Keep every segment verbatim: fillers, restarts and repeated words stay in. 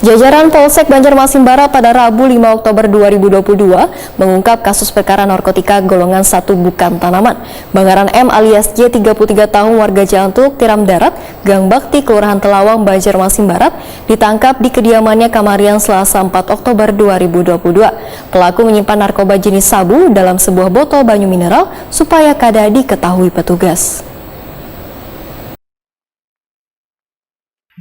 Jajaran Polsek Banjarmasin Barat pada Rabu lima Oktober dua ribu dua puluh dua mengungkap kasus perkara narkotika golongan satu bukan tanaman. Bangaran M alias J, tiga puluh tiga tahun, warga Jalan Teluk Tiram Darat, Gang Bakti, Kelurahan Telawang, Banjarmasin Barat, ditangkap di kediamannya kamarian Selasa empat Oktober dua ribu dua puluh dua. Pelaku menyimpan narkoba jenis sabu dalam sebuah botol banyu mineral supaya kada diketahui petugas.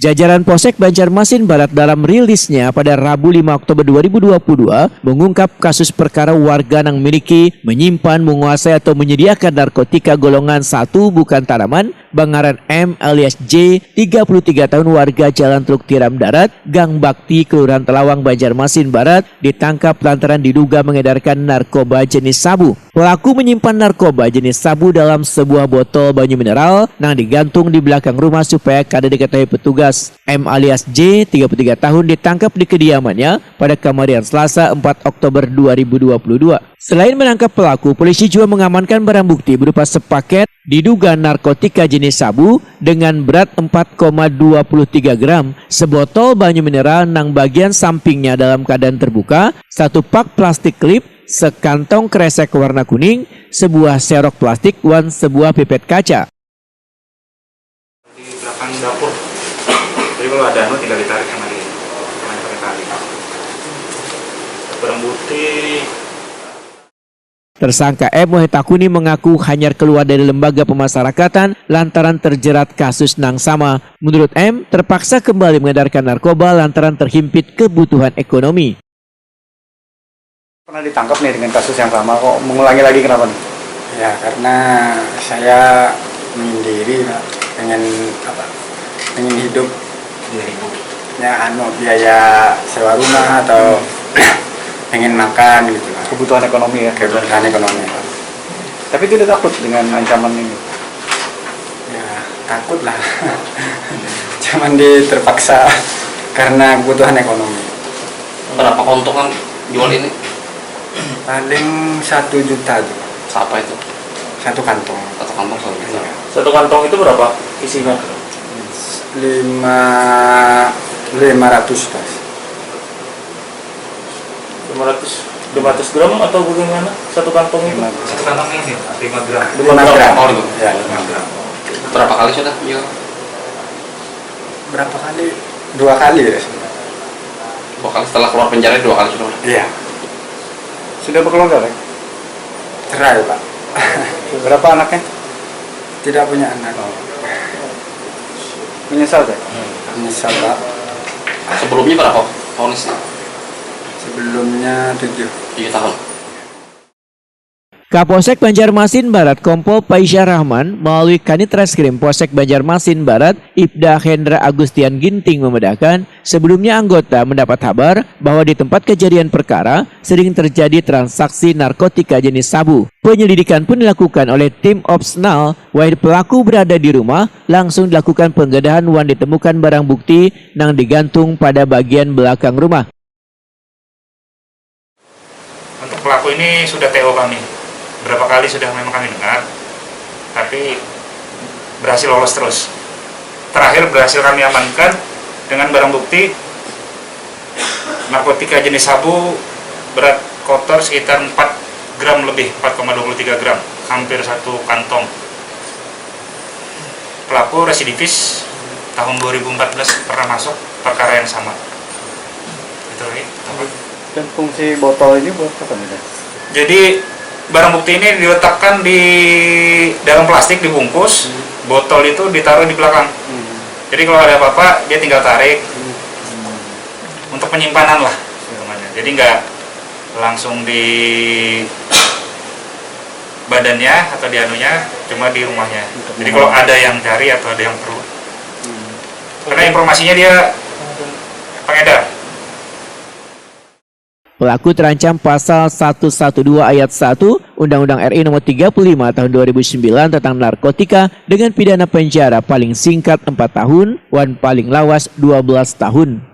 Jajaran Polsek Banjarmasin Barat dalam rilisnya pada Rabu lima Oktober dua ribu dua puluh dua mengungkap kasus perkara warga nang miliki, menyimpan, menguasai atau menyediakan narkotika golongan satu bukan tanaman, bangaran M alias J, tiga puluh tiga tahun, warga Jalan Teluk Tiram Darat, Gang Bakti, Kelurahan Telawang, Banjarmasin Barat, ditangkap lantaran diduga mengedarkan narkoba jenis sabu. Pelaku menyimpan narkoba jenis sabu dalam sebuah botol banyu mineral nang digantung di belakang rumah supaya kada diketahui petugas. M alias J, tiga puluh tiga tahun, ditangkap di kediamannya pada kamarian Selasa empat Oktober dua ribu dua puluh dua. Selain menangkap pelaku, polisi juga mengamankan barang bukti berupa sepaket diduga narkotika jenis sabu dengan berat empat koma dua puluh tiga gram, sebotol banyu mineral nang bagian sampingnya dalam keadaan terbuka, satu pak plastik klip, sekantong kresek warna kuning, sebuah serok plastik, wan sebuah pipet kaca. Di belakang dapur. Jadi kalau ada anu tinggal ditarik kemari. Kemari pakai tali. Barang bukti. Tersangka M wahai takuni mengaku hanyar keluar dari lembaga pemasyarakatan lantaran terjerat kasus nang sama. Menurut M, terpaksa kembali mengedarkan narkoba lantaran terhimpit kebutuhan ekonomi. Pernah ditangkap nih dengan kasus yang sama, kok mengulangi lagi, kenapa nih? Ya, karena saya menyendiri, Pak. Pengen apa? Pengen hidup. Ya, anu, biaya sewa rumah atau pengen makan gitu, Pak. Kebutuhan ekonomi ya. Kebutuhan ekonomi, Pak. Tapi tidak takut dengan ancaman ini? Ya, takut lah. Cuman di terpaksa karena kebutuhan ekonomi. Berapa keuntungan jual ini? Paling satu juta tuh. Siapa itu? Satu kantong. Satu kantong satu juta. Iya. Satu kantong itu berapa isinya? Lima lima ratus, Mas. Lima ratus, lima ratus gram atau bagaimana? Satu kantong itu? Lima ratus. Satu kantong ini sih, lima gram. Lima gram. Gram. Oh, lima. Ya, lima gram. Berapa kali sudah jual? Berapa kali? Dua kali ya. Dua kali setelah keluar penjara dua kali sudah. Iya. Sudah berkeluarga, Pak? Cerai, Pak. Berapa anaknya? Tidak punya anak. Menyesal, Pak? Menyesal, Pak. Sebelumnya berapa vonisnya? Sebelumnya tujuh. Tujuh tahun. Kapolsek Banjarmasin Barat Kompol Paisyah Rahman melalui Kanit Reskrim Polsek Banjarmasin Barat, Ibda Hendra Agustian Ginting, memedahkan, sebelumnya anggota mendapat habar bahwa di tempat kejadian perkara sering terjadi transaksi narkotika jenis sabu. Penyelidikan pun dilakukan oleh tim Opsnal. Wahid pelaku berada di rumah, langsung dilakukan penggeledahan wan ditemukan barang bukti nang digantung pada bagian belakang rumah. Untuk pelaku ini sudah T O kami. Berapa kali sudah memang kami dengar, tapi berhasil lolos terus. Terakhir berhasil kami amankan dengan barang bukti narkotika jenis sabu berat kotor sekitar empat gram lebih, empat koma dua puluh tiga gram, hampir satu kantong. Pelaku residivis, tahun dua ribu empat belas pernah masuk perkara yang sama. Itu lagi. Dan fungsi botol ini buat apa nih? Jadi barang bukti ini diletakkan di dalam plastik dibungkus, botol itu ditaruh di belakang. Jadi kalau ada apa-apa dia tinggal tarik untuk penyimpanan lah, hitungannya. Jadi nggak langsung di badannya atau di anunya, cuma di rumahnya. Jadi kalau ada yang cari atau ada yang perlu, karena informasinya dia pengedar. Pelaku terancam Pasal satu satu dua Ayat satu Undang-Undang R I Nomor tiga puluh lima Tahun dua ribu sembilan tentang Narkotika dengan pidana penjara paling singkat empat tahun wan paling lawas dua belas tahun.